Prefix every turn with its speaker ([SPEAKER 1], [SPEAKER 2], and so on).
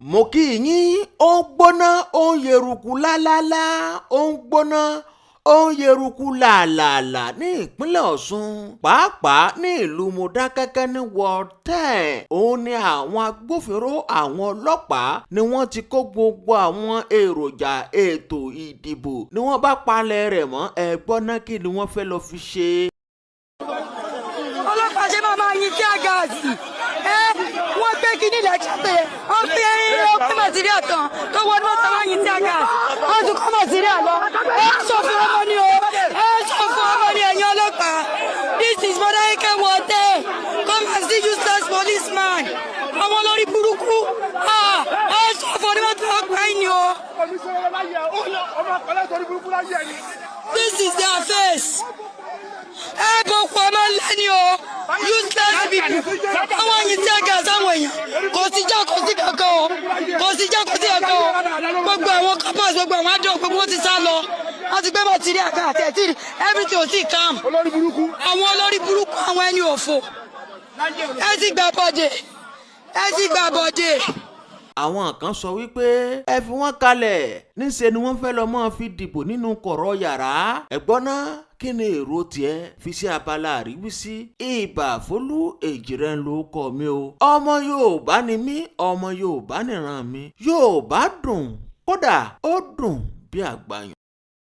[SPEAKER 1] Mo kí yín. Ó ń gbóná, ó ń yeruku lálálá, ó ń gbóná, ó ń yeruku làlàlà ní ìpínlẹ̀ Ọ̀ṣun, pàápàá ní ìlú Mọdákẹ́kẹ́ ní Ward 10. Òun ni àwọn agbófinró, àwọn ọlọ́pàá ni wọ́n ti kó gbogbo àwọn èròjà ètò ìdìbò ni wọ́n bá palẹ̀ rẹ̀ mọ́. Ẹ̀gbọ́n náà, kí ni wọ́n fẹ́ lọ́ọ́ fi ṣe?
[SPEAKER 2] Ọlọ́pàá ṣe máa máa yin tear gas. Ẹ wọ́n gbé kíní ilẹ̀ jáde, wọ́n fi ọpẹ́ material tán tó wọ́n mọ́tò, wọ́n yin tear gas, wọ́n tún kọ́ material lọ. Ẹ sọ fún ọmọ ni o, ẹ sọ fún ọmọ ni. Ẹ̀yin ọlọ́pàá, this is Modakeke Ward 10. Come and see useless policeman, àwọn olórí burúkú. Ẹ sọ fún onímọ̀tò ọgbà yìí ni o. This is their face. Ẹ bọ̀ kú ọmọ lẹ́ni o, useless people. Àwọn yìí tear gas àwọn èèyàn, kò sí já, kò sí kankan o, kò sí já, kò sí kankan o. Gbogbo àwọn corpers, gbogbo àwọn adult, gbogbo wọn ti sá lọ. Wọ́n ti gbé material àga àti ẹ̀tí, everything ò sì calm. Àwọn olórí burúkú, àwọn ẹni òfò, ẹ ti gbà bọ̀dẹ̀, ẹ ti gbà bọ̀dẹ̀.
[SPEAKER 1] Àwọn kan sọ wípé ẹ fi wọ́n kalẹ̀, níṣẹ́ ni wọ́n fẹ́ lọ máa fi dìbò nínú kọ̀rọ̀ yàrá. Ẹ̀gbọ́n náà, kí ni èrò tiẹ̀? Fi sí abala àríwísí. Ìbà fólú èjìrẹ́ ń lo kọ́ mi o. Ọmọ Yorùbá ni mí, ọmọ Yorùbá nìran mi. Yorùbá dùn, kódà ó dùn bí àgbàyàn.